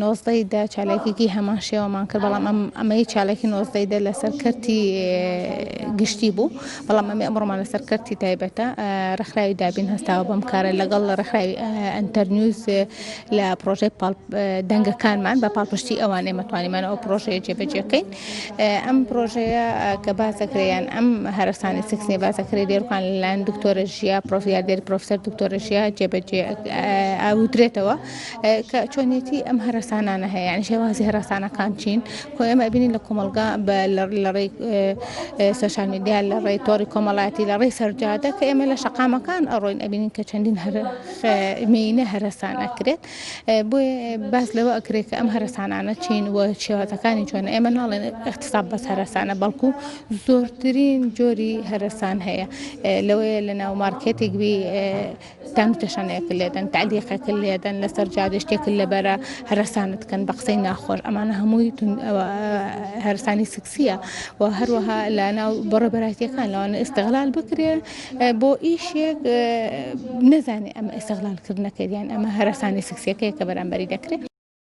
نۆزدەی دە چالاکیەکی هەمان شێوەمان کرد بەڵام ئەم ئەمەی چالاکی نۆزدەی دە لەسەر کەرتی گشتی بوو بەڵام ئەمەی ئەمڕۆمان لەسەر کەرتی تایبەتە ڕێکخراوی دابین هەستاوە بەم کارە لەگەڵ ڕێکخراوی ئەنتەرنیوز لە پرۆژەی پاڵ دەنگەکانمان بە پاڵپشتی ئەوان ئێمە توانیمان ئەو پرۆژەیە جێبەجێکەین ئەم پرۆژەیە کە باس دەکرێت یان ئەم هەرەسانی سکسنی باس دەکرێت لێرکان لەلایەن دکتۆرە ژیا پرۆفیاردێر پرۆفسەر دکتۆرە ژیا جێبەجێ ئاودرێتەوە کە چۆنیەتی ئەم هەرەسانانە هەیە یعنی شێوازی هەرەسانەکان چین کۆ ئێمە ئەبینین لە کۆمەڵگا بە لە ڕێی سۆشیال میدیا لە ڕێی تۆڕی کۆمەڵایەتی لە ڕێی سەرجادە کە ئێمە لە شەقامەکان ئەڕۆین ئەبینین کە چەندین هەر مێینە هەرەسان ئەکرێت بۆیە باس لەوە ئەکرێت کە ئەم هەرەسانانە چین و شێوازەکانی چۆنە ئێمە ناڵێن اغتصاب بەس هەرەسانە بەڵکو زۆرترین جۆری هەرەسان هەیە لەوەیە لە ناو مارکێتێک بی تان و تەشەنەیەکت لێدەن تەعلیقێکت لێدەن لەسەر جادە شتێکت لەبەرە هەرەسانت کەن بە قسەی ناخۆش ئەمانە هەمووی هەرسانی سکسیە و هەروەها لە ناو بەڕێبەرایەتیەکان لەوانە ئیستغلال بکرێ بۆ ئیشێک نەزانێ ئەمە ئیستغلال کردنەکەی یان ئەمە هەرەسانی سکسیەکەیە کە بەرامبەری دەکرێت.